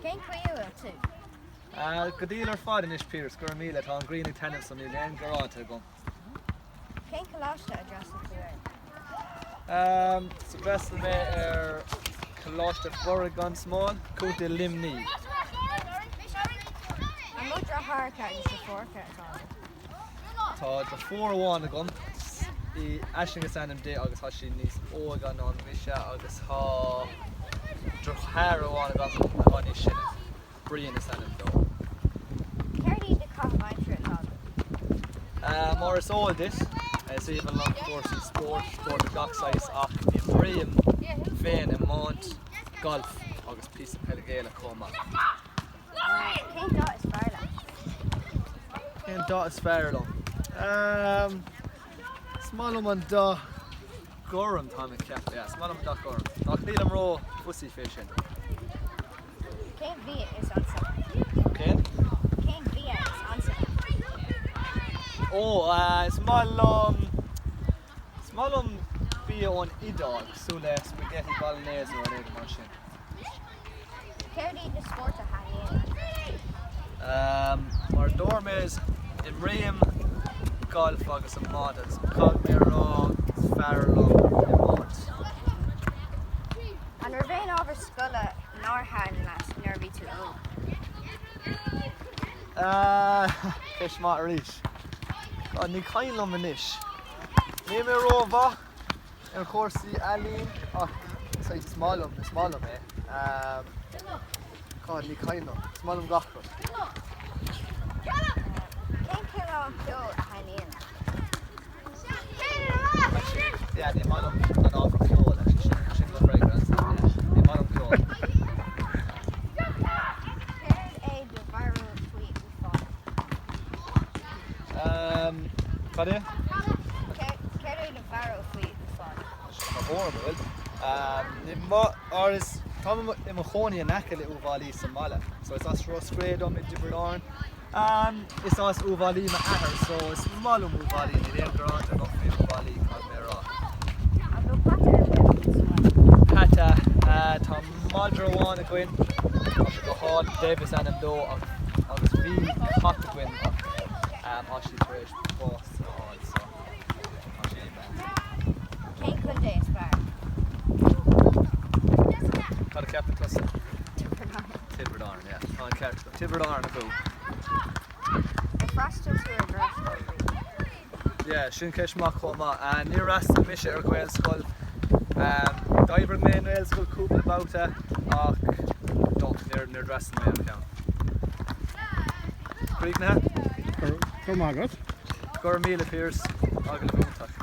Cén chaoi a bhfuil tú? Go diail ar fad anois Pearse, go raibh míle, tá an ghrian ag taitneamh so níl aon gearán agam. Cén coláiste a d'fhreastail tú air? So d'fhreastail mé ar Coláiste Mhuire gan Smál, Contae Luimnigh. An mó deartháireacha agus deirfiúracha atá agat? Tá deirfiúr amháin agam, í Aisling is ainm di agus tá sí níos óige ná mise agus tá deartháir amháin agam atá níos sine, Brian is ainm dó. Céard iad na caithimh aimsire atá agat? Mar is eol duit, is aoibhinn liom cúrsaí spóirt, spórt de gach saghas ach imrím féin iomáint, galf agus píosa peile Gaelach chomh maith. Cén dath is fearr leat? Cén dath is fearr liom? Is maith liom an dath gorm, tá mé ag ceapadh. Yeah, is maith liom an dath gorm. Ach nílim ró-fussy fé sin. Cén bia is ansa leat? Cén? Cén bia is ansa leat? Ó, is maith liom, is maith liom bia ón Iodáil, cosúil le spaghetti bolognese nó rud éigin mar sin. Céard iad na spóirt a thaitníonn leat? Mar a dúirt mé, imrím galf agus iomáint agus caithfidh mé a rá is fearr liom iomáint. An raibh aon ábhar scoile nár thaitin leat nuair a bhí tú óg? Ceist maith arís. God, ní cuimhin liom anois. Níl mé rómhaith ar chúrsaí ealaín ach is maith liom, is maith liom é. God, ní cuimhin liom. Is maith liom gach rud. Cén cineál ceoil a thaitníonn leat? Actually, yeah, ní maith liom an ábhar ceoil, actually, sin, sin mo freagra, yeah, ní maith liom ceol. Céard é do bharúil faoi Uíbh Fhailí? Cad é? Céard é do bharúil faoi Uíbh Fhailí? Mo bharúil? Ní maith, or is, táim i mo chónaí in aice le Uíbh Fhailí sa mbaile, so is as Ros Cré dom i dTiobraid Árann. Is as Uíbh Fhailí m'athair so is maith liom Uíbh Fhailí, níl aon ghearán agam faoi Uíbh Fhailí, caithfidh mé a rá. An bhfuil peata ar bith agat sa bhaile? Peata, tá madra amháin againn, tá sé go hálainn, Dev is ainm dó agus bhí cat againn ach tá sí tar éis bás a fháil so tá sí imithe. Cén contae is fearr? Cad a cheapann tusa? Tiobraid Árann. Tiobraid Árann, yeah. Tá an ceart agat. Tiobraid Árann abú. Ar fhreastail tú ar Ghaelscoil riamh? Yeah, sin ceist maith chomh maith. Níor fhreastail mise ar Ghaelscoil. D'oibrigh mé i nGaelscoil cúpla babhta ach no, níor níor fhreastail mé ar cheann. Críochnaithe? Go raibh maith agat. Go raibh míle Pearse, agallamh iontach.